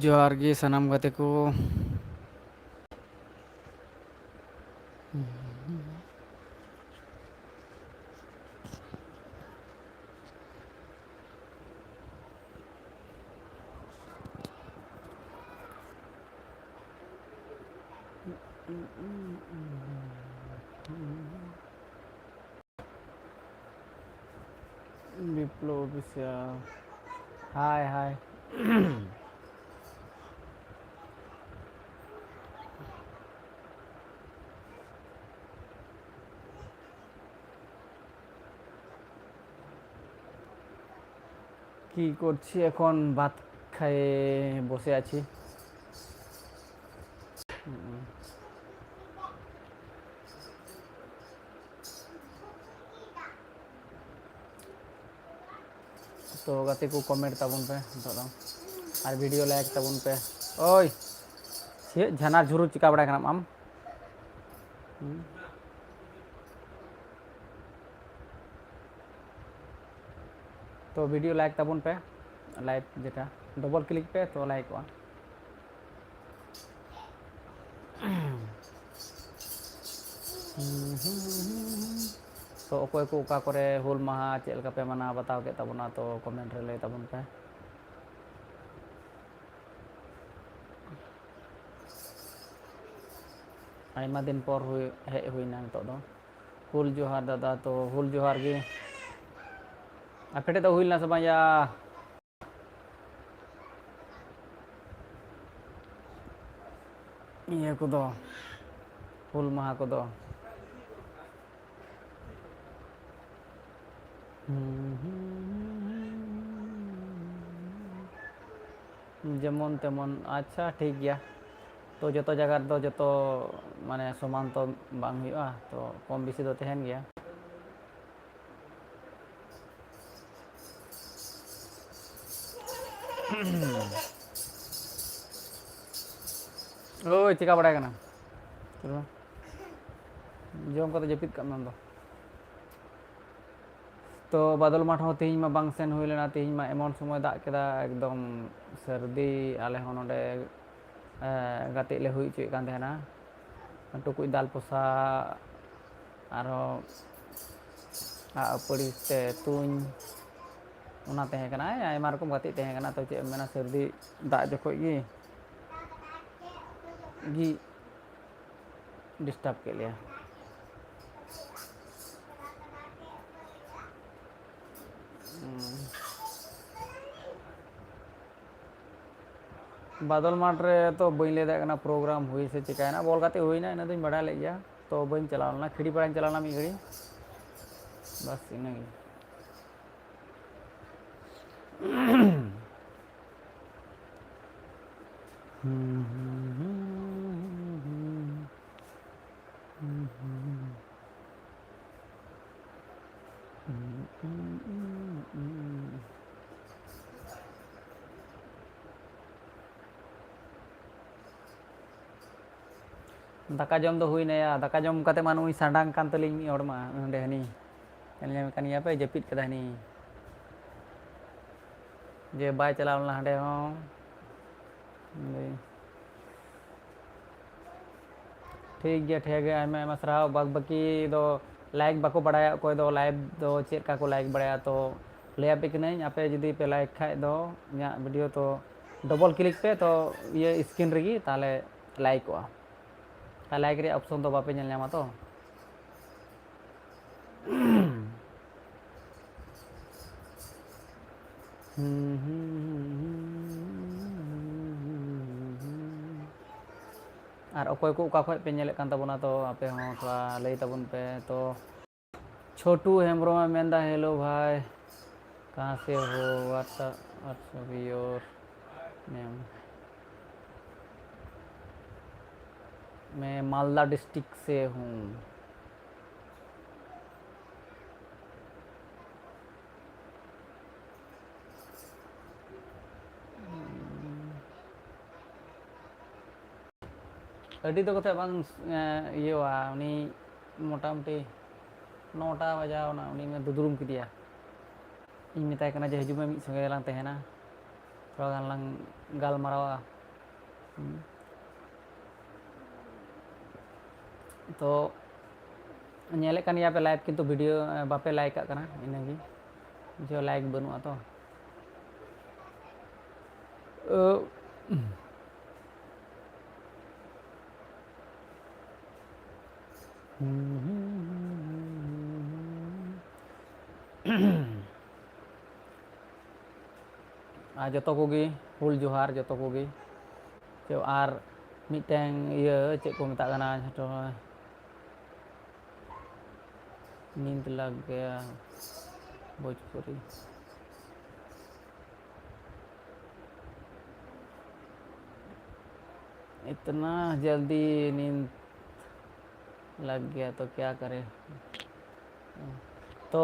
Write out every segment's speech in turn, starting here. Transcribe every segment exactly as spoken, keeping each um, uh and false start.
ᱡᱚᱦᱟᱨ ᱜᱮ ᱥᱟᱱᱟᱢ ᱜᱟᱛᱮ ᱠᱚ᱾ বিপ্লব অফিসিয়াল। Hi, hi. কি করছি এখন? ভাত খেয়ে বসে আছি। হুম। ᱛᱚ ᱜᱟᱛᱮ ᱠᱚ, comment ᱛᱟᱵᱚᱱ ᱯᱮ ᱱᱤᱛᱚᱜ ᱫᱚ, ᱟᱨ video like ᱛᱟᱵᱚᱱ ᱯᱮ᱾ ᱳᱭ, ᱪᱮᱫ ᱡᱷᱟᱱᱟᱨ ᱡᱷᱩᱨᱩ ᱪᱤᱠᱟ ᱵᱟᱲᱟᱭ ᱠᱟᱱᱟᱢ ᱟᱢ? ᱦᱩᱸ᱾ ᱛᱚ video like ᱛᱟᱵᱚᱱ ᱯᱮ, like ᱡᱮᱴᱟ double click ᱯᱮ ᱛᱚ likeᱚᱜᱼᱟ᱾ ᱛᱚ ᱚᱠᱚᱭ ᱠᱚ ᱚᱠᱟ ᱠᱚᱨᱮ ᱦᱩᱞ ᱢᱟᱦᱟ ᱪᱮᱫ ᱞᱮᱠᱟ ᱯᱮ ᱢᱟᱱᱟᱣ ᱵᱟᱛᱟᱣ ᱠᱮᱫ ᱛᱟᱵᱚᱱᱟ, ᱛᱚ comment ᱨᱮ ᱞᱟᱹᱭ ᱛᱟᱵᱚᱱ ᱯᱮ᱾ ᱟᱭᱢᱟ ᱫᱤᱱ ᱯᱚᱨ ᱦᱩᱭ, ᱦᱮᱡ ᱦᱩᱭᱱᱟ ᱱᱤᱛᱚᱜ ᱫᱚ᱾ ᱦᱩᱞ ᱡᱚᱦᱟᱨ ᱫᱟᱫᱟ, ᱛᱚ ᱦᱩᱞ ᱡᱚᱦᱟᱨ ᱜᱮ᱾ ᱟᱯᱮ ᱴᱷᱮᱡ ᱫᱚ ᱦᱩᱭ ᱞᱮᱱᱟ ᱥᱮ ᱵᱟᱝ ᱭᱟ? ᱤᱭᱟᱹ ᱠᱚᱫᱚ, ᱦᱩᱞ ᱢᱟᱦᱟ ᱠᱚᱫᱚ᱾ ᱡᱮᱢᱚᱱ ᱛᱮᱢᱚᱱ, ᱟᱪᱪᱷᱟ, ᱴᱷᱤᱠ ᱜᱮᱭᱟ᱾ ᱛᱚ, ᱡᱚᱛᱚ ᱡᱟᱭᱜᱟ ᱨᱮᱫᱚ ᱡᱚᱛᱚ, ᱢᱟᱱᱮ, ᱥᱚᱢᱟᱱ ᱛᱚ ᱵᱟᱝ ᱦᱩᱭᱩᱜᱼᱟ, ᱛᱚ ᱠᱚᱢ ᱵᱮᱥᱤ ᱫᱚ ᱛᱟᱦᱮᱱ ᱜᱮᱭᱟ᱾ ᱳᱭ, ᱪᱮᱠᱟ ᱵᱟᱲᱟᱭ ᱠᱟᱱᱟ? ᱪᱚᱞᱚ᱾ ᱡᱚᱢ ᱠᱟᱛᱮ ᱡᱟᱹᱯᱤᱫ ᱠᱟᱜ ᱢᱮ ᱟᱢ ᱫᱚ᱾ ᱛᱚ ᱵᱟᱫᱚᱞ ᱢᱟᱴᱷ ᱦᱚᱸ ᱛᱮᱦᱮᱧ ᱢᱟ ᱵᱟᱝ ᱥᱮᱱ ᱦᱩᱭ ᱞᱮᱱᱟ᱾ ᱛᱮᱦᱮᱧ ᱢᱟ ᱮᱢᱚᱱ ᱥᱚᱢᱚᱭ ᱫᱟᱜ ᱠᱮᱫᱟ, ᱮᱠᱫᱚᱢ ᱥᱟᱹᱨᱫᱤ᱾ ᱟᱞᱮ ᱦᱚᱸ ᱱᱚᱰᱮ, ᱮ, ᱜᱟᱛᱮᱜ ᱞᱮ ᱦᱩᱭ ᱦᱚᱪᱚᱭᱮᱫ ᱠᱟᱱ ᱛᱟᱦᱮᱱᱟ, ᱴᱩᱠᱩᱡ ᱫᱟᱞ ᱯᱚᱥᱟ, ᱟᱨᱦᱚᱸ ᱟᱜ ᱟᱹᱯᱟᱹᱲᱤ ᱛᱮ ᱛᱩᱧ, ᱚᱱᱟ ᱛᱟᱦᱮᱸ ᱠᱟᱱᱟ᱾ ᱟᱭᱢᱟ ᱨᱚᱠᱚᱢ ᱜᱟᱛᱮᱜ ᱛᱟᱦᱮᱸ ᱠᱟᱱᱟ᱾ ᱛᱚ ᱪᱮᱫ ᱮᱢ ᱢᱮᱱᱟ, ᱥᱟᱹᱨᱫᱤ ᱫᱟᱜ ᱡᱚᱠᱷᱚᱡ ᱜᱮ, ᱜᱮ ᱰᱤᱥᱴᱟᱵᱽ ᱠᱮᱫ ᱞᱮᱭᱟ᱾ ᱵᱟᱫᱚᱞ ᱢᱟᱴᱷ ᱨᱮ ᱛᱚ ᱵᱟᱹᱧ ᱞᱟᱹᱭ ᱫᱟᱲᱮᱭᱟᱜ ᱠᱟᱱᱟ, ᱯᱨᱳᱜᱨᱟᱢ ᱦᱩᱭ ᱥᱮ ᱪᱤᱠᱟᱭᱮᱱᱟ, ᱵᱚᱞ ᱜᱟᱛᱮᱜ ᱦᱩᱭᱱᱟ, ᱤᱱᱟᱹ ᱫᱚᱧ ᱵᱟᱰᱟᱭ ᱞᱮᱫ ᱜᱮᱭᱟ᱾ ᱛᱚ ᱵᱟᱹᱧ ᱪᱟᱞᱟᱣ ᱞᱮᱱᱟ, ᱠᱷᱤᱲᱤ ᱯᱟᱲᱟᱧ ᱪᱟᱞᱟᱣ ᱞᱮᱱᱟ ᱢᱤᱫ ᱜᱷᱟᱹᱲᱤ, ᱵᱟᱥ ᱤᱱᱟᱹᱜᱮ᱾ ᱫᱟᱠᱟ ᱡᱚᱢ ᱫᱚ ᱦᱩᱭᱱᱟ ᱭᱟ, ᱫᱟᱠᱟ ᱡᱚᱢ ᱠᱟᱛᱮ ᱢᱟ ᱱᱩᱭ ᱥᱟᱸᱰᱟᱝ ᱠᱟᱱ ᱛᱟᱹᱞᱤᱧ ᱢᱤᱫ ᱦᱚᱲ ᱢᱟ ᱱᱚᱸᱰᱮ ᱦᱟᱹᱱᱤ᱾ ᱧᱮᱞ ᱧᱟᱢᱮ ᱠᱟᱱ ᱜᱮᱭᱟ ᱯᱮ, ᱡᱟᱹᱯᱤᱫ ᱠᱟᱫᱟ ᱦᱟᱹᱱᱤ᱾ ᱡᱮ ᱵᱟᱭ ᱪᱟᱞᱟᱣ ᱞᱮᱱᱟ ᱦᱟᱸᱰᱮ ᱦᱚᱸ᱾ ᱴᱷᱤᱠ ᱜᱮᱭᱟ, ᱴᱷᱤᱠ ᱜᱮᱭᱟ, ᱟᱭᱢᱟ ᱟᱭᱢᱟ ᱥᱟᱨᱦᱟᱣ᱾ ᱵᱟᱫ ᱵᱟᱹᱠᱤ ᱫᱚ ᱞᱟᱭᱤᱠ ᱵᱟᱠᱚ ᱵᱟᱲᱟᱭᱟ, ᱚᱠᱚᱭ ᱫᱚ ᱞᱟᱭᱤᱠ ᱫᱚ ᱪᱮᱫ ᱞᱮᱠᱟ ᱠᱚ ᱞᱟᱭᱤᱠ ᱵᱟᱲᱟᱭᱟ, ᱛᱚ ᱞᱟᱹᱭ ᱟᱯᱮ ᱠᱟᱹᱱᱟᱹᱧ, ᱟᱯᱮ ᱡᱩᱫᱤ ᱯᱮ ᱞᱟᱭᱤᱠ ᱠᱷᱟᱡ ᱫᱚ ᱤᱧᱟᱹᱜ ᱵᱷᱤᱰᱤᱭᱳ ᱛᱚ ᱰᱚᱵᱚᱞ ᱠᱞᱤᱠ ᱯᱮ, ᱛᱚ ᱤᱭᱟᱹ ᱥᱠᱨᱤᱱ ᱨᱮᱜᱮ ᱛᱟᱦᱞᱮ ᱞᱟᱭᱤᱠᱚᱜᱼᱟ᱾ ᱟᱨ ᱞᱟᱭᱤᱠ ᱨᱮᱭᱟᱜ ᱚᱯᱥᱚᱱ ᱫᱚ ᱵᱟᱯᱮ ᱧᱮᱞ ᱧᱟᱢᱟ ᱛᱚ᱾ ᱟᱨ ᱚᱠᱚᱭ ᱠᱚ ᱚᱠᱟ ᱠᱷᱚᱡ ᱯᱮ ᱧᱮᱞᱮᱫ ᱠᱟᱱ ᱛᱟᱵᱚᱱᱟ, ᱛᱚ ᱟᱯᱮ ᱦᱚᱸ ᱛᱷᱚᱲᱟ ᱞᱟᱹᱭ ᱛᱟᱵᱚᱱ ᱯᱮ᱾ ᱛᱚ ᱪᱷᱳᱴᱩ ᱦᱮᱢᱵᱨᱚᱢ ᱮ ᱢᱮᱱᱫᱟ, "Hello bhai, कहाँ से हो? What's up, what's up your name?" मैं मालदा डिस्ट्रिक्ट से हूँ। ᱟᱹᱰᱤ ᱫᱚ ᱠᱟᱛᱮ ᱵᱟᱝ, ᱮ, ᱤᱭᱟᱹᱣᱟ᱾ ᱩᱱᱤ ᱢᱚᱴᱟᱢᱩᱴᱤ ᱱᱚᱴᱟ ᱵᱟᱡᱟᱣ ᱮᱱᱟ, ᱩᱱᱤ ᱢᱟ ᱫᱩᱫᱽᱨᱩᱢ ᱠᱮᱫᱮᱭᱟ᱾ ᱤᱧ ᱢᱮᱛᱟᱭ ᱠᱟᱱᱟ ᱡᱮ, "ᱦᱤᱡᱩᱜ ᱢᱮ, ᱢᱤᱫ ᱥᱚᱸᱜᱮ ᱞᱟᱝ ᱛᱟᱦᱮᱱᱟ, ᱛᱷᱚᱲᱟ ᱜᱟᱱ ᱞᱟᱝ ᱜᱟᱞᱢᱟᱨᱟᱣᱟ᱾" ᱦᱩᱸ᱾ ᱛᱚ ᱧᱮᱞᱮᱫ ᱠᱟᱱ ᱜᱮᱭᱟ ᱯᱮ live, ᱠᱤᱱᱛᱩ video, ᱮ, ᱵᱟᱯᱮ like ᱟᱜ ᱠᱟᱱᱟ, ᱤᱱᱟᱹᱜᱮ᱾ ᱡᱮ like ᱵᱟᱹᱱᱩᱜᱼᱟ ᱛᱚ᱾ ᱳ᱾ ᱟᱨ ᱡᱚᱛᱚ ᱠᱚᱜᱮ ᱦᱩᱞ ᱡᱚᱦᱟᱨ, ᱡᱚᱛᱚ ᱠᱚᱜᱮ᱾ ᱪᱮ, ᱟᱨ ᱢᱤᱫᱴᱮᱱ ᱤᱭᱟᱹ ᱪᱮᱫ ᱠᱚ ᱢᱮᱛᱟᱜ ᱠᱟᱱᱟ, ᱡᱷᱚᱛᱚ नींद लग गया भोजपुरी। इतना जल्दी नींद लग गया तो क्या करे। तो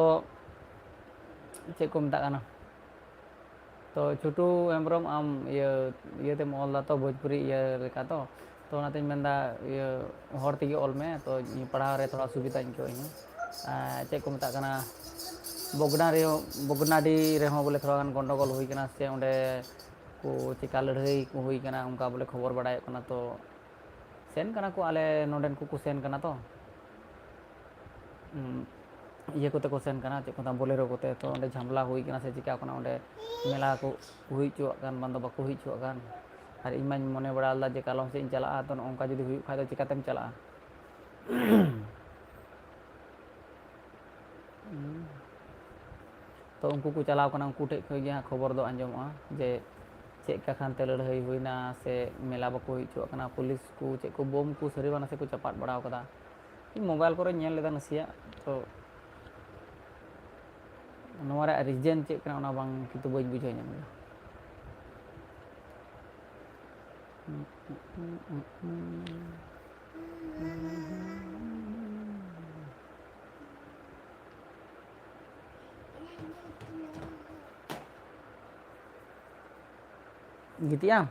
ᱪᱮᱫ ᱠᱚ ᱢᱮᱛᱟᱜ ᱠᱟᱱᱟ? ᱛᱚ ᱪᱷᱩᱴᱩ ᱦᱮᱢᱵᱨᱚᱢ, ᱟᱢ ᱤᱭᱟᱹ, ᱤᱭᱟᱹ ᱛᱮᱢ ᱚᱞ ᱫᱟ ᱛᱚ, ᱵᱷᱳᱡᱽᱯᱩᱨᱤ ᱤᱭᱟᱹ ᱞᱮᱠᱟ ᱛᱚ, ᱛᱚ ᱚᱱᱟᱛᱮᱧ ᱢᱮᱱᱫᱟ, ᱤᱭᱟᱹ, ᱦᱚᱲ ᱛᱮᱜᱮ ᱚᱞ ᱢᱮ, ᱛᱚ ᱤᱧ ᱯᱟᱲᱦᱟᱣ ᱨᱮ ᱛᱷᱚᱲᱟ ᱥᱩᱵᱤᱫᱷᱟᱧ ᱟᱹᱭᱠᱟᱹᱣᱟ ᱤᱧ ᱦᱚᱸ᱾ ᱟᱨ ᱪᱮᱫ ᱠᱚ ᱢᱮᱛᱟᱜ ᱠᱟᱱᱟ, ᱵᱚᱜᱽᱱᱟ ᱨᱮ, ᱵᱚᱜᱽᱱᱟᱰᱤ ᱨᱮᱦᱚᱸ ᱵᱚᱞᱮ ᱛᱷᱚᱲᱟ ᱜᱟᱱ ᱜᱚᱱᱰᱚᱜᱳᱞ ᱦᱩᱭ ᱠᱟᱱᱟ, ᱥᱮ ᱚᱸᱰᱮ ᱠᱚ ᱪᱮᱠᱟ ᱞᱟᱹᱲᱦᱟᱹᱭ ᱠᱚ ᱦᱩᱭ ᱠᱟᱱᱟ, ᱚᱱᱠᱟ ᱵᱚᱞᱮ ᱠᱷᱚᱵᱚᱨ ᱵᱟᱲᱟᱭᱚᱜ ᱠᱟᱱᱟ᱾ ᱛᱚ ᱥᱮᱱ ᱠᱟᱱᱟ ᱠᱚ, ᱟᱞᱮ ᱱᱚᱰᱮᱱ ᱠᱚᱠᱚ ᱥᱮᱱ ᱠᱟᱱᱟ ᱛᱚ᱾ ᱩᱸ, ᱤᱭᱟᱹ ᱠᱚᱛᱮ ᱠᱚ ᱥᱮᱱ ᱠᱟᱱᱟ, ᱪᱮᱫ ᱠᱚ ᱢᱮᱛᱟᱜᱼᱟ, ᱵᱳᱞᱮᱨᱳ ᱠᱚᱛᱮ᱾ ᱛᱚ ᱚᱸᱰᱮ ᱡᱷᱟᱢᱞᱟ ᱦᱩᱭ ᱠᱟᱱᱟ ᱥᱮ ᱪᱤᱠᱟ ᱠᱟᱱᱟ, ᱚᱸᱰᱮ ᱢᱮᱞᱟ ᱠᱚ ᱦᱩᱭ ᱦᱚᱪᱚᱣᱟᱜ ᱠᱟᱱ, ᱵᱟᱝ ᱫᱚ ᱵᱟᱠᱚ ᱦᱩᱭ ᱦᱚᱪᱚᱣᱟᱜ ᱠᱟᱱ᱾ ᱟᱨ ᱤᱧ ᱢᱟᱧ ᱢᱚᱱᱮ ᱵᱟᱲᱟ ᱞᱮᱫᱟ ᱡᱮ ᱠᱟᱞᱚᱢ ᱥᱮᱫ ᱤᱧ ᱪᱟᱞᱟᱜᱼᱟ, ᱛᱚ ᱱᱚᱜᱼᱚ ᱱᱚᱝᱠᱟ ᱡᱩᱫᱤ ᱦᱩᱭᱩᱜ ᱠᱷᱟᱡ ᱫᱚ ᱪᱤᱠᱟᱛᱮᱢ ᱪᱟᱞᱟᱜᱼᱟ? ᱛᱚ ᱩᱱᱠᱩ ᱠᱚ ᱪᱟᱞᱟᱣ ᱠᱟᱱᱟ, ᱩᱱᱠᱩ ᱴᱷᱮᱡ ᱠᱷᱚᱡ ᱜᱮ ᱦᱟᱸᱜ ᱠᱷᱚᱵᱚᱨ ᱫᱚ ᱟᱸᱡᱚᱢᱚᱜᱼᱟ ᱡᱮ ᱪᱮᱫ ᱠᱟ ᱠᱷᱟᱱᱛᱮ ᱞᱟᱹᱲᱦᱟᱹᱭ ᱦᱩᱭᱱᱟ ᱥᱮ ᱢᱮᱞᱟ ᱵᱟᱠᱚ ᱦᱩᱭ ᱦᱚᱪᱚᱣᱟᱜ ᱠᱟᱱᱟ, ᱯᱩᱞᱤᱥ ᱠᱚ ᱪᱮᱫ ᱠᱚ ᱵᱳᱢ ᱠᱚ ᱥᱟᱹᱨᱤ ᱵᱟᱝ ᱱᱟᱥᱮ ᱠᱚ ᱪᱟᱯᱟᱫ ᱵᱟᱲᱟᱣ ᱠᱟᱫᱟ᱾ ᱤᱧ mobile ᱠᱚᱨᱮᱧ ᱧᱮᱞ ᱞᱮᱫᱟ ᱱᱟᱥᱮᱭᱟᱜ, ᱛᱚ ᱱᱚᱣᱟ ᱨᱮᱭᱟᱜ reason ᱪᱮᱫ ᱠᱟᱱᱟ ᱚᱱᱟ ᱵᱟᱝ ᱠᱤᱱᱛᱩ ᱵᱟᱹᱧ ᱵᱩᱡᱷᱟᱹᱣ ᱧᱟᱢ ᱞᱮᱫᱟ᱾ ᱜᱤᱛᱤᱡ ᱟᱢ?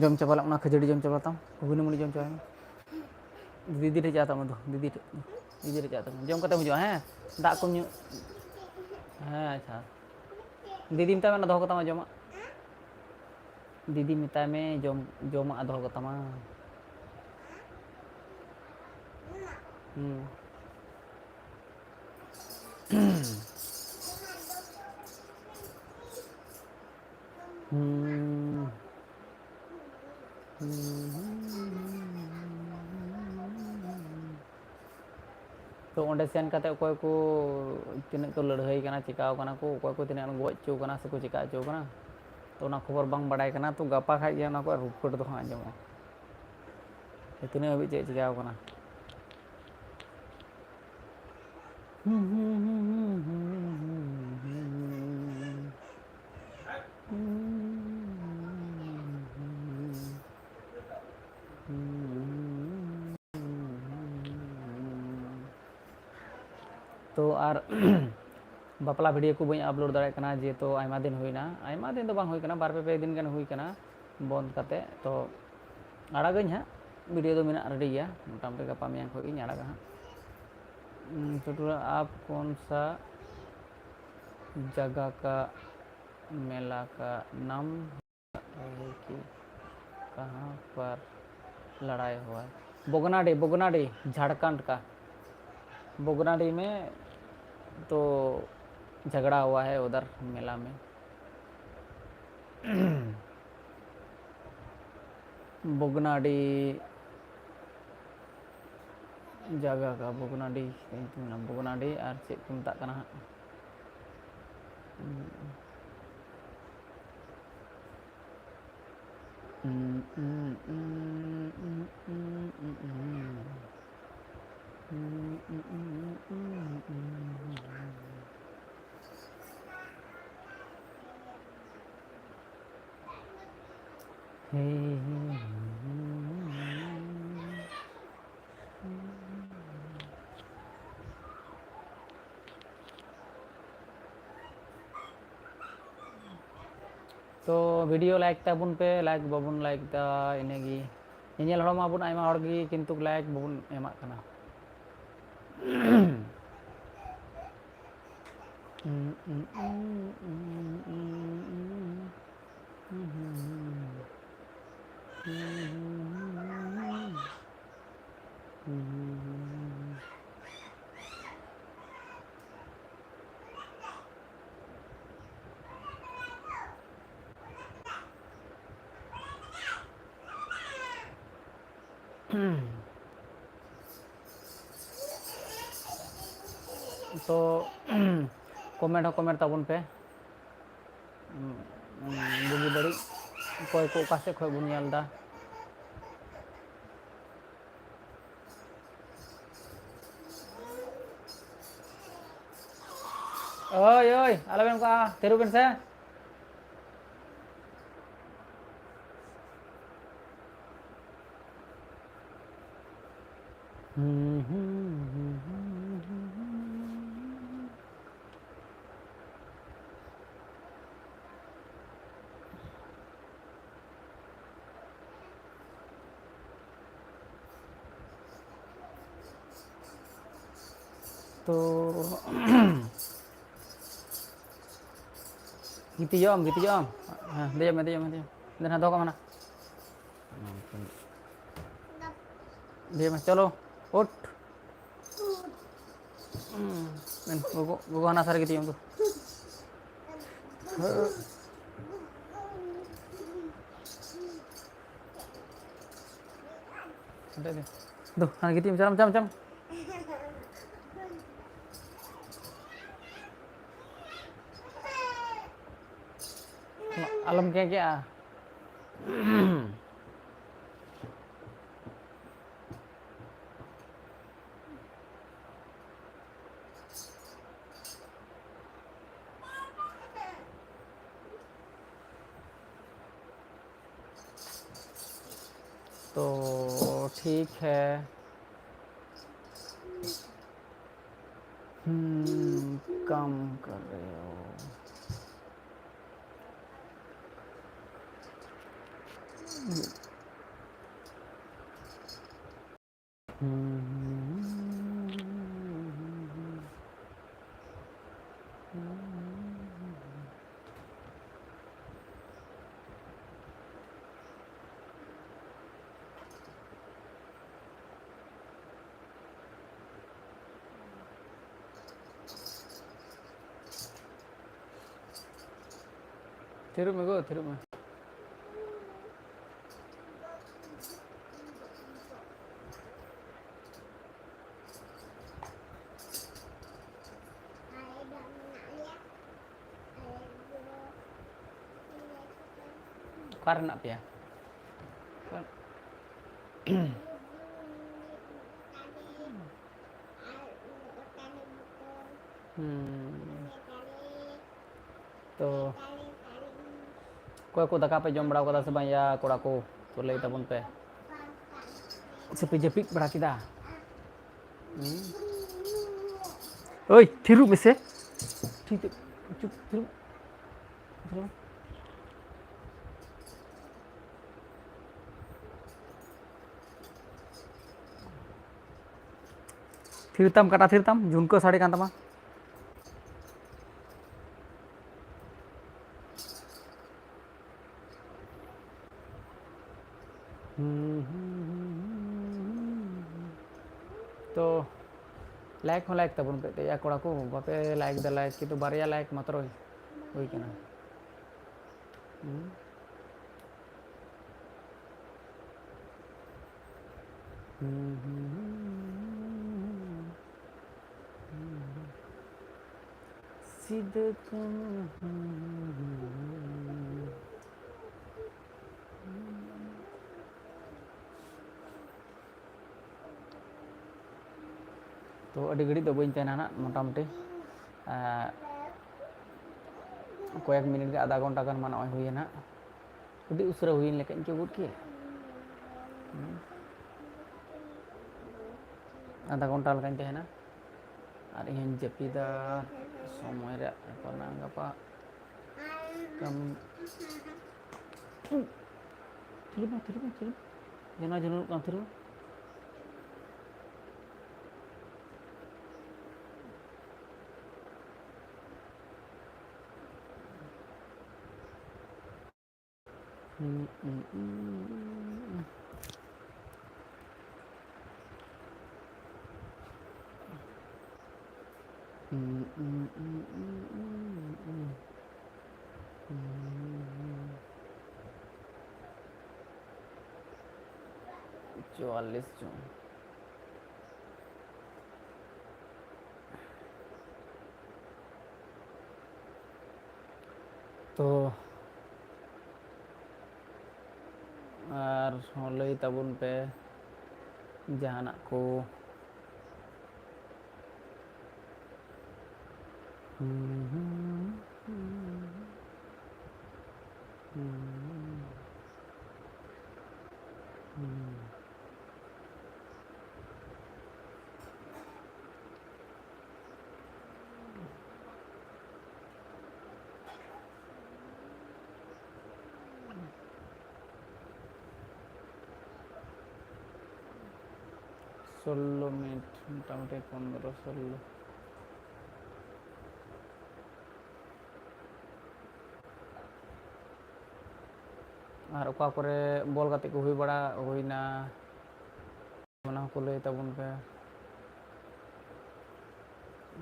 ᱡᱚᱢ ᱪᱟᱵᱟ ᱞᱮ, ᱚᱱᱟ ᱠᱷᱟᱹᱡᱟᱹᱲᱤ ᱡᱚᱢ ᱪᱟᱵᱟ ᱛᱟᱢ, ᱜᱷᱩᱜᱽᱱᱤ ᱢᱩᱲᱤ ᱡᱚᱢ ᱪᱟᱵᱟᱭ ᱢᱮ᱾ ᱫᱤᱫᱤ ᱴᱷᱮᱡ ᱪᱟᱞᱟᱜ ᱛᱟᱢᱟ ᱫᱩ, ᱫᱤᱫᱤ ᱴᱷᱮᱡ᱾ ᱤᱫᱤ ᱨᱮ ᱪᱟᱜ ᱛᱟᱵᱚᱱ, ᱡᱚᱢ ᱠᱟᱛᱮᱢ ᱦᱤᱡᱩᱜᱼᱟ, ᱦᱮᱸ? ᱫᱟᱜ ᱠᱚᱢ ᱧᱩ᱾ ᱦᱮᱸ, ᱟᱪᱪᱷᱟ᱾ ᱫᱤᱫᱤ ᱢᱮᱛᱟᱭ ᱢᱮ, ᱚᱱᱟ ᱫᱚᱦᱚ ᱠᱟᱛᱟᱢᱟ ᱡᱚᱢᱟᱜ᱾ ᱫᱤᱫᱤ ᱢᱮᱛᱟᱭ ᱢᱮ, ᱡᱚᱢ, ᱡᱚᱢᱟᱜ ᱫᱚᱦᱚ ᱠᱟᱛᱟᱢᱟ᱾ ᱦᱩᱸ᱾ ᱦᱩᱸ᱾ ᱛᱚ ᱚᱸᱰᱮ ᱥᱮᱱ ᱠᱟᱛᱮ ᱚᱠᱚᱭ ᱠᱚ ᱛᱤᱱᱟᱹᱜ ᱠᱚ ᱞᱟᱹᱲᱦᱟᱹᱭ ᱠᱟᱱᱟ, ᱪᱤᱠᱟᱣ ᱠᱟᱱᱟ ᱠᱚ, ᱚᱠᱚᱭ ᱠᱚ ᱛᱤᱱᱟᱹᱜ ᱜᱚᱡ ᱦᱚᱪᱚ ᱠᱟᱱᱟ ᱥᱮᱠᱚ ᱪᱤᱠᱟ ᱦᱚᱪᱚ ᱠᱟᱱᱟ, ᱛᱚ ᱚᱱᱟ ᱠᱷᱚᱵᱚᱨ ᱵᱟᱝ ᱵᱟᱰᱟᱭ ᱠᱟᱱᱟ᱾ ᱛᱚ ᱜᱟᱯᱟ ᱠᱷᱟᱡ ᱜᱮ ᱚᱱᱟ ᱠᱚ ᱨᱤᱯᱳᱨᱴ ᱫᱚ ᱦᱟᱸᱜ ᱟᱸᱡᱚᱢᱚᱜᱼᱟ, ᱡᱮ ᱛᱤᱱᱟᱹᱜ ᱦᱟᱹᱵᱤᱡ ᱪᱮᱫ ᱪᱤᱠᱟᱣ ᱠᱟᱱᱟ᱾ ᱛᱚ ᱟᱨ ᱵᱟᱯᱞᱟ ᱵᱷᱤᱰᱤᱭᱳ ᱠᱚ ᱵᱟᱹᱧ ᱟᱯᱞᱳᱰ ᱫᱟᱲᱮᱭᱟᱜ ᱠᱟᱱᱟ, ᱡᱮᱦᱮᱛᱩ ᱟᱭᱢᱟ ᱫᱤᱱ ᱦᱩᱭᱱᱟ, ᱟᱭᱢᱟ ᱫᱤᱱ ᱫᱚ ᱵᱟᱝ ᱦᱩᱭ ᱠᱟᱱᱟ, ᱵᱟᱨ ᱯᱮ, ᱯᱮ ᱫᱤᱱ ᱜᱟᱱ ᱦᱩᱭ ᱠᱟᱱᱟ ᱵᱚᱱᱫ ᱠᱟᱛᱮ᱾ ᱛᱚ ᱟᱲᱟᱜᱟᱹᱧ ᱦᱟᱸᱜ, ᱵᱷᱤᱰᱤᱭᱳ ᱫᱚ ᱢᱮᱱᱟᱜ ᱨᱮᱰᱤ ᱜᱮᱭᱟ, ᱢᱚᱴᱟᱢᱩᱴᱤ ᱜᱟᱯᱟ ᱢᱮᱭᱟᱝ ᱠᱷᱚᱱ ᱜᱤᱧ ᱟᱲᱟᱜᱟ ᱦᱟᱸᱜ᱾ ᱩᱸ, ᱪᱷᱳᱴᱩ ᱞᱟᱞ, ᱟᱯ ᱠᱚᱱ ᱥᱟ ᱡᱟᱜᱟ ᱠᱟ ᱢᱮᱞᱟ ᱠᱟ ᱱᱟᱢ ᱨᱮ ᱠᱤ ᱠᱟᱦᱟᱸ ᱯᱟᱨ ᱞᱟᱲᱟᱭ ᱦᱩᱣᱟ ᱦᱟᱭ? ᱵᱚᱜᱽᱱᱟᱰᱤ, ᱵᱚᱜᱽᱱᱟᱰᱤ, ᱡᱷᱟᱲᱠᱷᱚᱸᱰ ᱠᱟ᱾ ᱵᱚᱜᱽᱱᱟᱰᱤ ᱢᱮ ᱛᱚ ᱡᱷᱟᱜᱽᱲᱟ ᱦᱩᱣᱟ ᱦᱟᱭ ᱩᱫᱷᱟᱨ ᱢᱮᱞᱟ ᱢᱮ᱾ ᱵᱚᱜᱽᱱᱟᱰᱤ ᱡᱟᱭᱜᱟ ᱠᱟ ᱵᱚᱜᱽᱱᱟᱰᱤ, ᱵᱚᱜᱽᱱᱟᱰᱤ ᱟᱨ ᱪᱮᱫ ᱠᱚ ᱢᱮᱛᱟᱜ ᱠᱟᱱᱟ ᱦᱟᱸᱜ? ᱛᱚ ᱵᱷᱤᱰᱤᱭᱳ ᱞᱟᱭᱤᱠ ᱛᱟᱵᱚᱱ ᱯᱮ, ᱞᱟᱭᱤᱠ ᱵᱟᱵᱚᱱ ᱞᱟᱭᱤᱠ ᱫᱟ ᱤᱱᱟᱹᱜᱮ᱾ ᱧᱮᱧᱮᱞ ᱦᱚᱲ ᱢᱟᱵᱚᱱ ᱟᱭᱢᱟ ᱦᱚᱲ ᱜᱮ, ᱠᱤᱱᱛᱩ ᱞᱟᱭᱤᱠ ᱵᱟᱵᱚᱱ ᱮᱢᱟᱜ ᱠᱟᱱᱟ᱾ ᱛᱚ, comment ᱦᱚᱸ comment ᱛᱟᱵᱚᱱ ᱯᱮ᱾ ᱵᱩᱜᱤ ᱵᱟᱹᱲᱤᱡ ᱚᱠᱚᱭ ᱠᱚ ᱚᱠᱟ ᱥᱮᱫ ᱠᱷᱚᱱ ᱵᱚᱱ ᱧᱮᱞ ᱮᱫᱟ᱾ ᱳᱭ, ᱳᱭ, ᱟᱞᱚᱵᱮᱱ ᱚᱱᱠᱟ, ᱛᱷᱤᱨᱚᱜ ᱵᱮᱱ ᱥᱮ᱾ ᱛᱚ, ᱜᱤᱛᱤᱡᱚᱜ ᱟᱢ, ᱜᱤᱛᱤᱡᱚᱜ ᱟᱢ᱾ ᱦᱮᱸ, ᱫᱮᱡᱚᱜ ᱢᱮ, ᱫᱮᱡᱚᱜ ᱢᱮ, ᱫᱮᱡᱚᱜ ᱢᱮ᱾ ᱫᱮᱱ ᱦᱟᱸᱜ ᱫᱚᱦᱚ ᱠᱟᱜ ᱢᱮ ᱱᱟ᱾ ᱫᱮᱡᱚᱜ ᱢᱮ, ᱪᱚᱞᱚ, ᱩᱴ᱾ ᱦᱩᱸ, ᱫᱮᱱ, ᱜᱚᱜᱚ, ᱜᱚᱜᱚ ᱦᱟᱱᱟ ᱥᱟᱨ ᱜᱤᱛᱤᱡ ᱟᱢ ᱫᱚ᱾ ᱚᱸᱰᱮ ᱫᱮ᱾ ᱫᱩ, ᱦᱟᱱᱟ ᱜᱤᱛᱤᱡ ᱢᱮ, ᱪᱟᱞᱟᱜ ᱢᱮ, ᱪᱟᱞᱟᱜ ᱢᱮ, ᱪᱟᱞᱟᱜ ᱢᱮ᱾ ᱟᱞᱚᱢ ᱠᱮᱸᱠᱮᱜᱼᱟ᱾ तो ठीक है। हम्म, काम कर रहे हो। हम्म। ᱛᱷᱤᱨᱚᱜ ᱢᱮ ᱜᱚ, ᱛᱷᱤᱨᱚᱜ ᱢᱮ᱾ ᱚᱠᱟ ᱨᱮ ᱢᱮᱱᱟᱜ ᱯᱮᱭᱟ? ᱦᱩᱸ᱾ ᱛᱚ, ᱚᱠᱚᱭ ᱠᱚ ᱫᱟᱠᱟ ᱯᱮ ᱡᱚᱢ ᱵᱟᱲᱟ ᱠᱟᱫᱟ ᱥᱮ ᱵᱟᱝ ᱭᱟ ᱠᱚᱲᱟ ᱠᱚ? ᱛᱚ, ᱞᱟᱹᱭ ᱛᱟᱵᱚᱱ ᱯᱮ᱾ ᱥᱮ ᱯᱮ ᱡᱟᱹᱯᱤᱫ ᱵᱟᱲᱟ ᱠᱮᱫᱟ? ᱦᱩᱸ᱾ ᱳᱭ, ᱛᱷᱤᱨᱩᱜ ᱢᱮᱥᱮ᱾ ᱴᱷᱤᱠ, ᱪᱩᱯ, ᱛᱷᱤᱨᱩᱜ᱾ ᱛᱷᱤᱨᱩᱜ᱾ ᱛᱷᱤᱨ ᱛᱟᱢ, ᱠᱟᱴᱟ ᱛᱷᱤᱨ ᱛᱟᱢ, ᱡᱷᱩᱱᱠᱟᱹ ᱥᱟᱰᱮ ᱠᱟᱱ ᱛᱟᱢᱟ᱾ ᱛᱚ, ᱞᱟᱭᱤᱠ ᱦᱚᱸ ᱞᱟᱭᱤᱠ ᱛᱟᱵᱚᱱ ᱯᱮ ᱭᱟ ᱠᱚᱲᱟ ᱠᱚ, ᱵᱟᱯᱮ ᱞᱟᱭᱤᱠ ᱫᱟ ᱞᱟᱭᱤᱠ, ᱠᱤᱱᱛᱩ ᱵᱟᱨᱭᱟ ᱞᱟᱭᱤᱠ ᱢᱟᱛᱨᱚ ᱦᱩᱭ ᱠᱟᱱᱟ᱾ ᱦᱩᱸ᱾ ᱥᱤᱫᱩ ᱠᱟᱹᱱᱦᱩ᱾ ᱛᱚ, ᱟᱹᱰᱤ ᱜᱷᱟᱹᱲᱤᱡ ᱫᱚ ᱵᱟᱹᱧ ᱛᱟᱦᱮᱱᱟ ᱱᱟᱦᱟᱜ, ᱢᱚᱴᱟᱢᱩᱴᱤ, ᱮᱸ, ᱠᱚᱭᱮᱠ ᱢᱤᱱᱤᱴ ᱜᱮ, ᱟᱫᱷᱟ ᱜᱷᱚᱱᱴᱟ ᱜᱟᱱ ᱢᱟ ᱱᱚᱜᱼᱚᱭ ᱦᱩᱭᱮᱱᱟ᱾ ᱟᱹᱰᱤ ᱩᱥᱟᱹᱨᱟ ᱦᱩᱭᱮᱱ ᱞᱮᱠᱟᱧ ᱟᱹᱭᱠᱟᱹᱣ ᱜᱚᱫ ᱠᱮᱫ᱾ ᱦᱩᱸ᱾ ᱟᱫᱷᱟ ᱜᱷᱚᱱᱴᱟ ᱞᱮᱠᱟᱧ ᱛᱟᱦᱮᱱᱟ᱾ ᱟᱨ ᱤᱧ ᱦᱚᱸᱧ ᱡᱟᱹᱯᱤᱫᱟ᱾ ᱥᱚᱢᱚᱭ ᱨᱮᱭᱟᱜ ᱵᱮᱯᱟᱨ ᱢᱮᱱᱟᱜᱼᱟ ᱜᱟᱯᱟ᱾ ᱠᱟᱹᱢᱤ᱾ ᱛᱷᱤᱨ ᱢᱮ, ᱛᱷᱤᱨ ᱢᱮ, ᱛᱷᱤᱨ ᱢᱮ᱾ ᱡᱮᱱᱚ ᱡᱮᱱᱚ ᱠᱟᱱ ᱛᱷᱤᱨ ᱢᱮ᱾ ᱪᱩᱣᱟᱞᱞᱤᱥ ᱡᱚᱱ᱾ ᱛᱚ, ᱟᱨ ᱦᱚᱸ ᱞᱟᱹᱭ ᱛᱟᱵᱚᱱ ᱯᱮ ᱡᱟᱦᱟᱱᱟᱜ ᱠᱚ᱾ ᱥᱳᱞᱞᱳ ᱢᱤᱱᱤᱴ, ᱢᱳᱴᱟᱢᱩᱴᱤ ᱯᱚᱱᱨᱚ ᱥᱳᱞᱞᱳ᱾ ᱟᱨ ᱚᱠᱟ ᱠᱚᱨᱮ ᱵᱚᱞ ᱜᱟᱛᱮᱜ ᱠᱚ ᱦᱩᱭ ᱵᱟᱲᱟ ᱦᱩᱭᱱᱟ, ᱚᱱᱟ ᱦᱚᱸᱠᱚ ᱞᱟᱹᱭ ᱛᱟᱵᱚᱱ ᱯᱮ᱾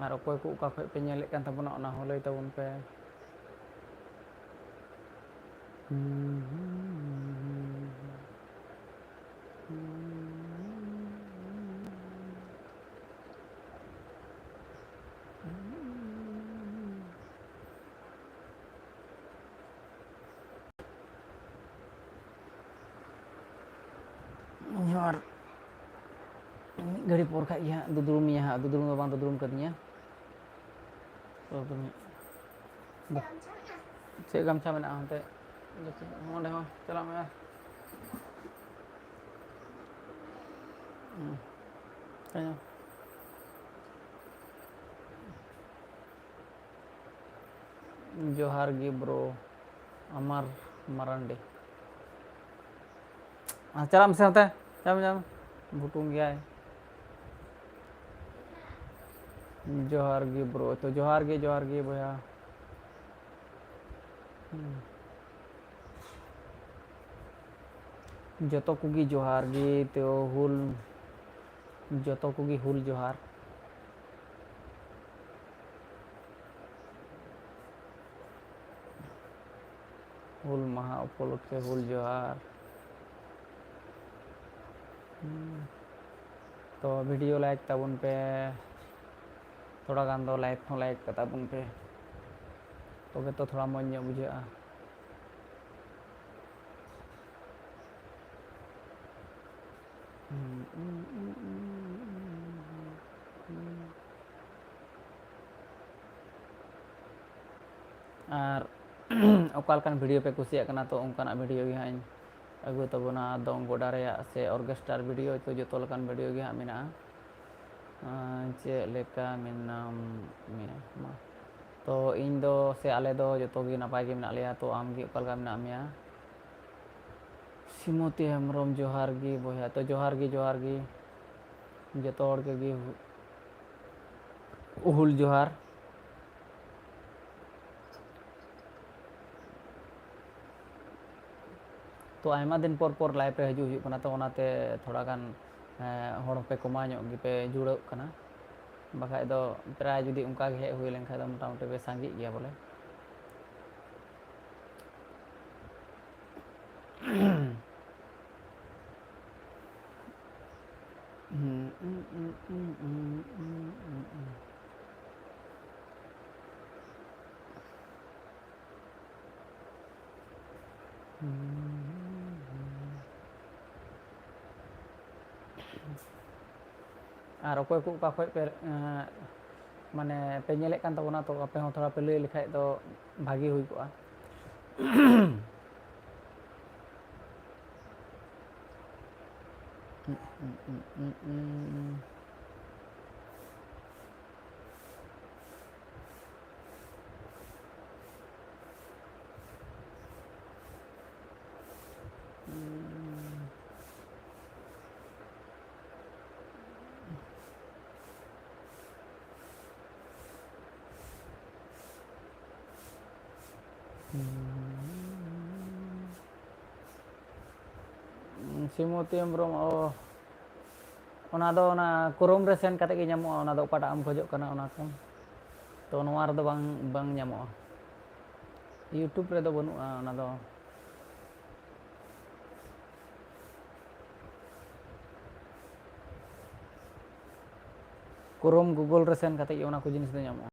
ᱟᱨ ᱚᱠᱚᱭ ᱠᱚ ᱚᱠᱟ ᱠᱷᱚᱡ ᱯᱮ ᱧᱮᱞᱮᱫ ᱠᱟᱱ ᱛᱟᱵᱚᱱᱟ, ᱚᱱᱟ ᱦᱚᱸ ᱞᱟᱹᱭ ᱛᱟᱵᱚᱱ ᱯᱮ᱾ ᱟᱨ ᱢᱤᱫ ᱜᱷᱟᱹᱲᱤ ᱯᱚᱨ ᱠᱷᱟᱡ ᱜᱮ ᱦᱟᱸᱜ ᱫᱩᱫᱽᱲᱩᱢᱤᱧᱟ ᱦᱟᱸᱜ, ᱫᱩᱫᱽᱲᱩᱢ ᱫᱚ ᱵᱟᱝ ᱫᱩᱫᱽᱲᱩᱢ ᱠᱟᱫᱤᱧᱟ᱾ ᱛᱚ, ᱪᱮᱫ ᱜᱟᱢᱪᱷᱟ ᱢᱮᱱᱟᱜᱼᱟ ᱚᱱᱛᱮ? ᱚᱸᱰᱮ ᱦᱚᱸ ᱪᱟᱞᱟᱜ ᱢᱮ ᱟᱨ᱾ ᱦᱩᱸ᱾ ᱛᱟᱭᱚᱢ᱾ ᱡᱚᱦᱟᱨ ᱜᱮ bro, ᱟᱢᱟᱨ ᱢᱟᱨᱟᱱᱰᱤ᱾ ᱟᱨ ᱪᱟᱞᱟᱜ ᱢᱮᱥᱮ ᱚᱱᱛᱮ, ᱪᱟᱞᱟᱜ ᱢᱮ, ᱪᱟᱞᱟᱜ ᱢᱮ᱾ ᱵᱷᱩᱴᱩᱢ ᱜᱮᱭᱟᱭ᱾ ᱡᱚᱦᱟᱨ ᱜᱮ bro, ᱛᱚ ᱡᱚᱦᱟᱨ ᱜᱮ, ᱡᱚᱦᱟᱨ ᱜᱮ ᱵᱚᱭᱦᱟ᱾ ᱦᱩᱸ᱾ ᱡᱚᱛᱚ ᱠᱚᱜᱮ ᱡᱚᱦᱟᱨ ᱜᱮ, ᱛᱚ ᱦᱩᱞ, ᱡᱚᱛᱚ ᱠᱚᱜᱮ ᱦᱩᱞ ᱡᱚᱦᱟᱨ᱾ ᱦᱩᱞ ᱢᱟᱦᱟ ᱩᱯᱚᱞᱚᱠᱠᱷᱮ ᱦᱩᱞ ᱡᱚᱦᱟᱨ᱾ ᱛᱚ video like ᱛᱟᱵᱚᱱ ᱯᱮ, ᱛᱷᱚᱲᱟ ᱜᱟᱱ ᱫᱚ like ᱦᱚᱸ like ᱠᱟᱛᱟ ᱵᱚᱱ ᱯᱮ, ᱛᱚᱵᱮ ᱛᱚ ᱛᱷᱚᱲᱟ ᱢᱚᱡᱽ ᱧᱚᱜ ᱵᱩᱡᱷᱟᱹᱜᱼᱟ᱾ ᱟᱨ ᱚᱠᱟ ᱞᱮᱠᱟᱱ video ᱯᱮ ᱠᱩᱥᱤᱭᱟᱜ ᱠᱟᱱᱟ, ᱛᱚ ᱚᱱᱠᱟᱱᱟᱜ video ᱜᱮ ᱦᱟᱸᱜ ᱤᱧ ᱟᱹᱜᱩ ᱛᱟᱵᱚᱱᱟ᱾ ᱫᱚᱝ ᱜᱚᱰᱟ ᱨᱮᱭᱟᱜ ᱥᱮ orchestra video, ᱛᱚ ᱡᱚᱛᱚ ᱞᱮᱠᱟᱱ video ᱜᱮ ᱦᱟᱸᱜ ᱢᱮᱱᱟᱜᱼᱟ᱾ ᱟᱸ, ᱪᱮᱫ ᱞᱮᱠᱟ ᱢᱮᱱᱟᱢ ᱢᱮᱭᱟ ᱢᱟ? ᱛᱚ ᱤᱧ ᱫᱚ ᱥᱮ ᱟᱞᱮ ᱫᱚ ᱡᱚᱛᱚ ᱜᱮ ᱱᱟᱯᱟᱭ ᱜᱮ ᱢᱮᱱᱟᱜ ᱞᱮᱭᱟ᱾ ᱛᱚ ᱟᱢ ᱜᱮ ᱚᱠᱟ ᱞᱮᱠᱟ ᱢᱮᱱᱟᱜ ᱢᱮᱭᱟ? ᱥᱤᱢᱚᱛᱤ ᱦᱮᱢᱵᱨᱚᱢ, ᱡᱚᱦᱟᱨ ᱜᱮ ᱵᱚᱭᱦᱟ᱾ ᱛᱚ ᱡᱚᱦᱟᱨ ᱜᱮ, ᱡᱚᱦᱟᱨ ᱜᱮ ᱡᱚᱛᱚ ᱦᱚᱲ ᱠᱚᱜᱮ᱾ ᱦᱩ-, ᱦᱩᱞ ᱡᱚᱦᱟᱨ᱾ ᱛᱚ ᱟᱭᱢᱟ ᱫᱤᱱ ᱯᱚᱨ ᱯᱚᱨ live ᱨᱮ ᱦᱤᱡᱩᱜ ᱦᱩᱭᱩᱜ ᱠᱟᱱᱟ, ᱛᱚ ᱚᱱᱟᱛᱮ ᱛᱷᱚᱲᱟ ᱜᱟᱱ, ᱮᱸ, ᱦᱚᱲ ᱦᱚᱸᱯᱮ ᱠᱚᱢᱟᱣ ᱧᱚᱜ ᱜᱮᱯᱮ ᱡᱩᱲᱟᱹᱜ ᱠᱟᱱᱟ᱾ ᱵᱟᱠᱷᱟᱡ ᱫᱚ ᱯᱨᱟᱭ ᱡᱩᱫᱤ ᱚᱱᱠᱟ ᱜᱮ ᱦᱮᱡ ᱦᱩᱭ ᱞᱮᱱᱠᱷᱟᱡ ᱫᱚ ᱢᱚᱴᱟᱢᱩᱴᱤ ᱯᱮ ᱥᱟᱸᱜᱮᱜ ᱜᱮᱭᱟ ᱵᱚᱞᱮ᱾ ᱟᱨ ᱚᱠᱚᱭ ᱠᱚ ᱚᱠᱟ ᱠᱷᱚᱡ ᱯᱮ, ᱮᱸ, ᱢᱟᱱᱮ ᱯᱮ ᱧᱮᱞᱮᱫ ᱠᱟᱱ ᱛᱟᱵᱚᱱᱟ, ᱛᱚ ᱟᱯᱮ ᱦᱚᱸ ᱛᱷᱚᱲᱟ ᱯᱮ ᱞᱟᱹᱭ ᱞᱮᱠᱷᱟᱡ ᱫᱚ ᱵᱷᱟᱜᱮ ᱦᱩᱭ ᱠᱚᱜᱼᱟ᱾ ᱥᱤᱢᱚᱛᱤ ᱦᱮᱢᱵᱨᱚᱢ, ᱚ, ᱚᱱᱟ ᱫᱚ ᱚᱱᱟ Chrome ᱨᱮ ᱥᱮᱱ ᱠᱟᱛᱮ ᱜᱮ ᱧᱟᱢᱚᱜᱼᱟ, ᱚᱱᱟ ᱫᱚ ᱚᱠᱟᱴᱟᱜ ᱮᱢ ᱠᱷᱚᱡᱚᱜ ᱠᱟᱱᱟ ᱚᱱᱟ ᱠᱚ᱾ ᱛᱚ ᱱᱚᱣᱟ ᱨᱮᱫᱚ ᱵᱟᱝ, ᱵᱟᱝ ᱧᱟᱢᱚᱜᱼᱟ, YouTube ᱨᱮᱫᱚ ᱵᱟᱹᱱᱩᱜᱼᱟ ᱚᱱᱟ ᱫᱚ᱾ Chrome, Google ᱨᱮ ᱥᱮᱱ ᱠᱟᱛᱮ ᱜᱮ ᱚᱱᱟ ᱠᱚ ᱡᱤᱱᱤᱥ ᱫᱚ ᱧᱟᱢᱚᱜᱼᱟ᱾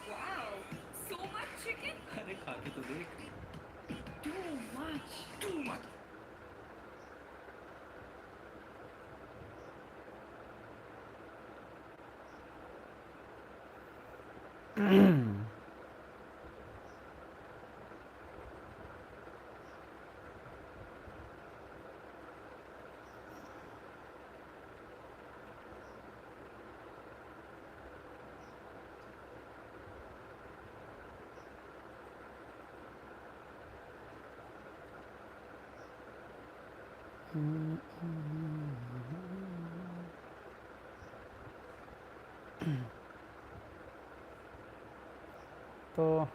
Wow, so much chicken. अरे, खा के तो देख। Too much. Too much. ᱛᱚ,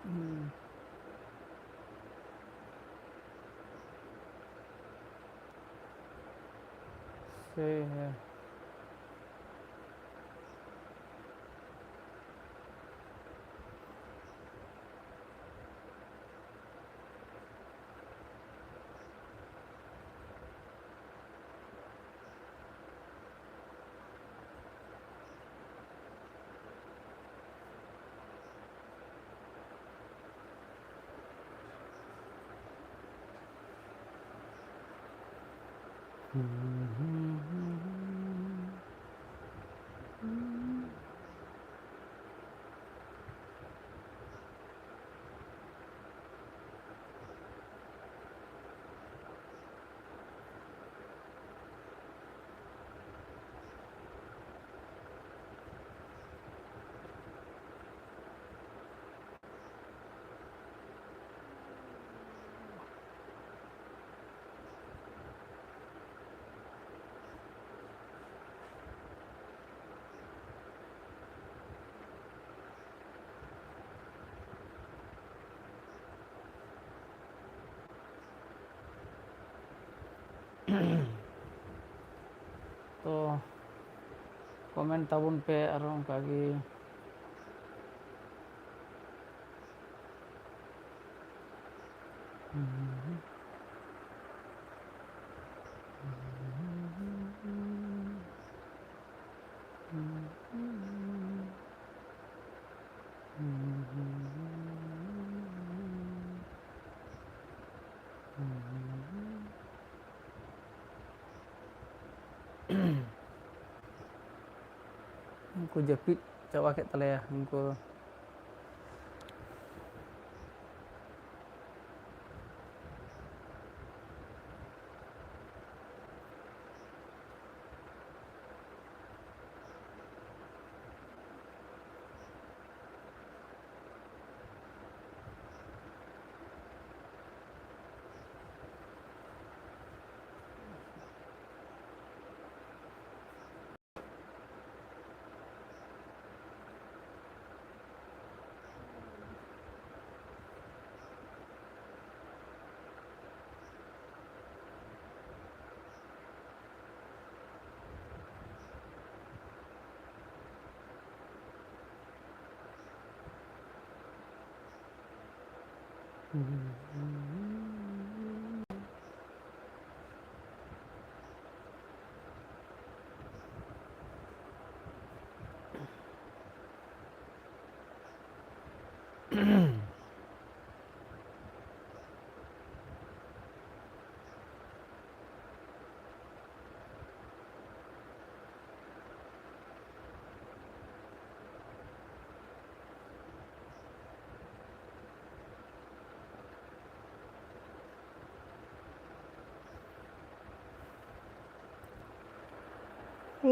ᱦᱩᱸ᱾ ᱥᱮ ᱦᱮᱸ᱾ ᱛᱚ comment ᱛᱟᱵᱚᱱ ᱯᱮ ᱟᱨᱚ ᱚᱱᱠᱟ ᱜᱮ᱾ ᱩᱱᱠᱩ ᱡᱟᱹᱯᱤᱫ ᱪᱟᱵᱟ ᱠᱮᱫ ᱛᱟᱞᱮᱭᱟ ᱩᱱᱠᱩ᱾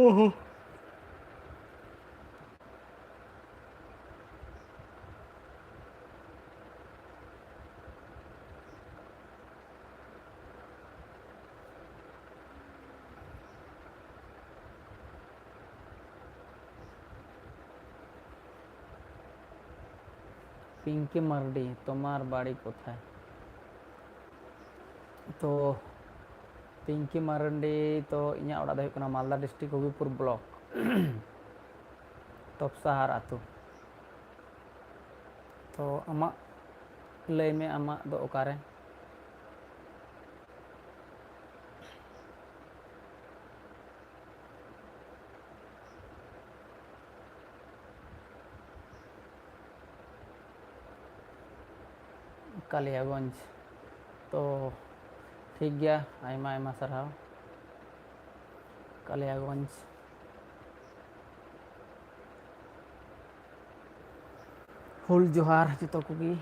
ᱚᱦᱚ᱾ পিঙ্কি মার্ডি, তোমার বাড়ি কোথায়? তো ᱯᱤᱝᱠᱤ ᱢᱟᱨᱟᱱᱰᱤ, ᱛᱚ ᱤᱧᱟᱹᱜ ᱚᱲᱟᱜ ᱫᱚ ᱦᱩᱭᱩᱜ ᱠᱟᱱᱟ ᱢᱟᱞᱫᱟ district, ᱦᱚᱵᱤᱵᱽᱯᱩᱨ block, ᱛᱚᱯᱥᱟᱦᱟᱨ ᱟᱹᱛᱩ᱾ ᱛᱚ ᱟᱢᱟᱜ ᱞᱟᱹᱭ ᱢᱮ, ᱟᱢᱟᱜ ᱫᱚ ᱚᱠᱟᱨᱮ? ᱠᱟᱞᱤᱭᱟᱜᱚᱸᱡᱽ᱾ ᱛᱚ ᱴᱷᱤᱠ ᱜᱮᱭᱟ, ᱟᱭᱢᱟ ᱟᱭᱢᱟ ᱥᱟᱨᱦᱟᱣ᱾ ᱠᱟᱞᱤᱭᱟᱜᱚᱸᱡᱽ᱾ ᱦᱩᱞ ᱡᱚᱦᱟᱨ ᱡᱚᱛᱚ ᱠᱚᱜᱮ᱾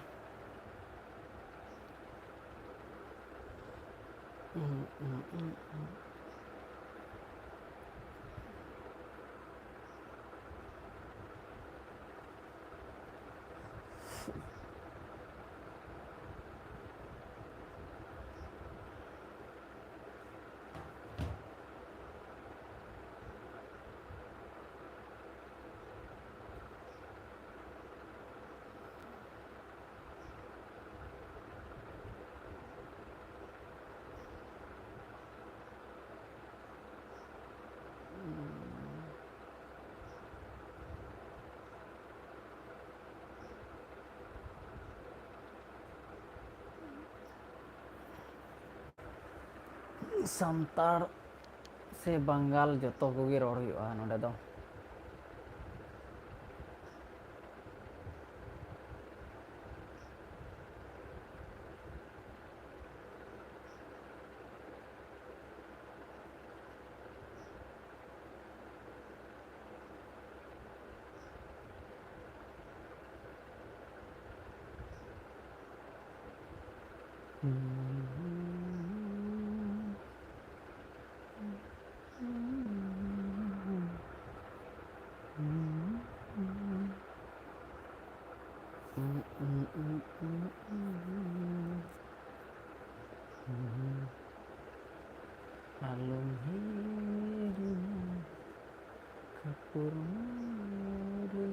ᱥᱟᱱᱛᱟᱲ ᱥᱮ ᱵᱟᱝᱜᱟᱞ, ᱡᱚᱛᱚ ᱠᱚᱜᱮ ᱨᱚᱲ ᱦᱩᱭᱩᱜᱼᱟ ᱱᱚᱰᱮ ᱫᱚ᱾ ᱟᱞᱚᱢ ᱦᱤᱲᱤᱧᱟ, ᱠᱷᱟᱹᱯᱩᱨ ᱢᱟᱨᱮ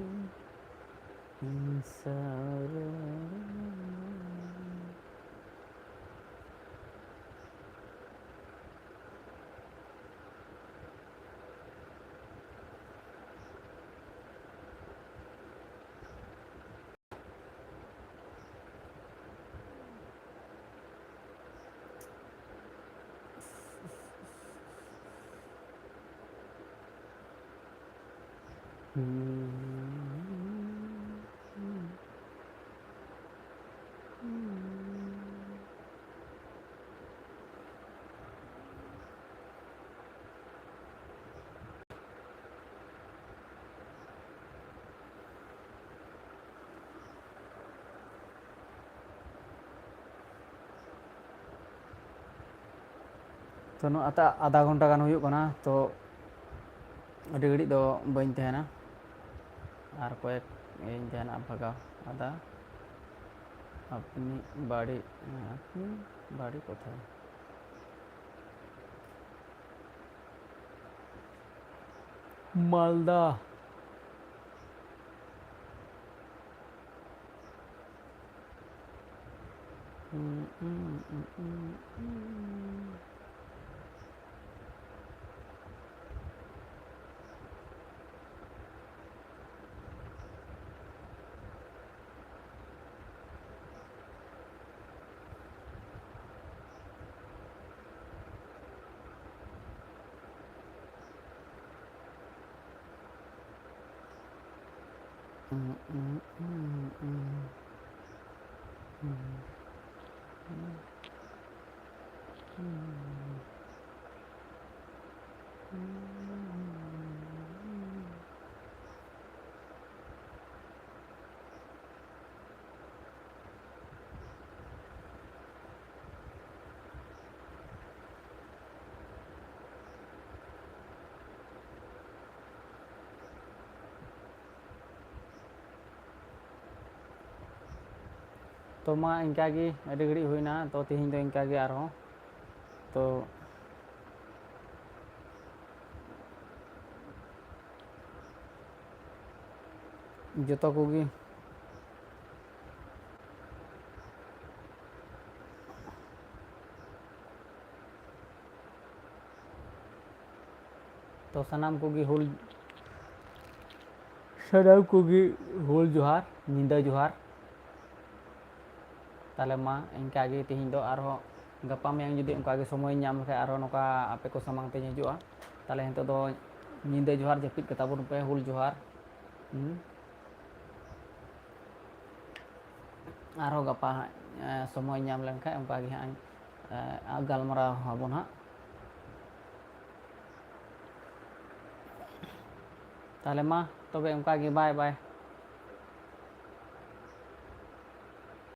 ᱤᱧ ᱥᱟᱨᱟ᱾ ᱛᱚ, ᱱᱚᱣᱟ ᱟᱫᱷᱟ ᱜᱷᱚᱱᱴᱟ ᱜᱟᱱ ᱦᱩᱭᱩᱜ ᱠᱟᱱᱟ, ᱛᱚ ᱟᱹᱰᱤ ᱜᱷᱟᱹᱲᱤᱡ ᱫᱚ ᱵᱟᱹᱧ ᱛᱟᱦᱮᱱᱟ, ᱟᱨ ᱠᱚᱭᱮᱠ ᱤᱧ ᱛᱟᱦᱮᱱᱟ ᱵᱷᱟᱜᱟᱣ ᱟᱫᱷᱟ᱾ ᱟᱯᱱᱤ ᱵᱟᱲᱤ, ᱟᱯᱱᱤ ᱵᱟᱲᱤ ᱠᱚᱛᱷᱟᱭ? ᱢᱟᱞᱫᱟ᱾ ᱛᱚ ᱢᱟ, ᱤᱱᱠᱟᱹ ᱜᱮ, ᱟᱹᱰᱤ ᱜᱷᱟᱹᱲᱤᱡ ᱦᱩᱭᱱᱟ, ᱛᱚ ᱛᱮᱦᱮᱧ ᱫᱚ ᱤᱱᱠᱟᱹ ᱜᱮ ᱟᱨᱦᱚᱸ᱾ ᱛᱚ ᱡᱚᱛᱚ ᱠᱚᱜᱮ ᱛᱚ ᱥᱟᱱᱟᱢ ᱠᱚᱜᱮ ᱦᱩᱞ, ᱥᱟᱱᱟᱢ ᱠᱚᱜᱮ ᱦᱩᱞ ᱡᱚᱦᱟᱨ, ᱧᱤᱫᱟᱹ ᱡᱚᱦᱟᱨ᱾ ᱛᱟᱦᱞᱮ ᱢᱟ ᱤᱱᱠᱟ ᱜᱮ ᱛᱮᱦᱮᱧ ᱫᱚ, ᱟᱨᱦᱚᱸ ᱜᱟᱯᱟ ᱢᱮᱭᱟᱝ ᱡᱩᱫᱤ ᱚᱱᱠᱟ ᱜᱮ ᱥᱚᱢᱚᱭ ᱧᱟᱢ ᱞᱮᱠᱷᱟᱡ ᱟᱨᱦᱚᱸ ᱱᱚᱝᱠᱟ ᱟᱯᱮ ᱠᱚ ᱥᱟᱢᱟᱝ ᱛᱮᱧ ᱦᱤᱡᱩᱜᱼᱟ᱾ ᱛᱟᱦᱞᱮ ᱱᱤᱛᱚᱜ ᱫᱚ ᱧᱤᱫᱟᱹ ᱡᱚᱦᱟᱨ, ᱡᱟᱹᱯᱤᱫ ᱠᱟᱛᱟ ᱵᱚᱱ ᱯᱮ, ᱦᱩᱞ ᱡᱚᱦᱟᱨ᱾ ᱦᱩᱸ᱾ ᱟᱨᱦᱚᱸ ᱜᱟᱯᱟ ᱦᱟᱸᱜ, ᱮ, ᱥᱚᱢᱚᱭ ᱧᱟᱢ ᱞᱮᱱᱠᱷᱟᱱ ᱚᱱᱠᱟ ᱜᱮ ᱦᱟᱸᱜ ᱤᱧ, ᱮ, ᱜᱟᱞᱢᱟᱨᱟᱣ ᱟᱵᱚᱱ ᱦᱟᱸᱜ᱾ ᱛᱟᱦᱚᱞᱮ ᱢᱟ ᱛᱚᱵᱮ ᱚᱱᱠᱟ ᱜᱮ, ᱵᱟᱭ ᱵᱟᱭ᱾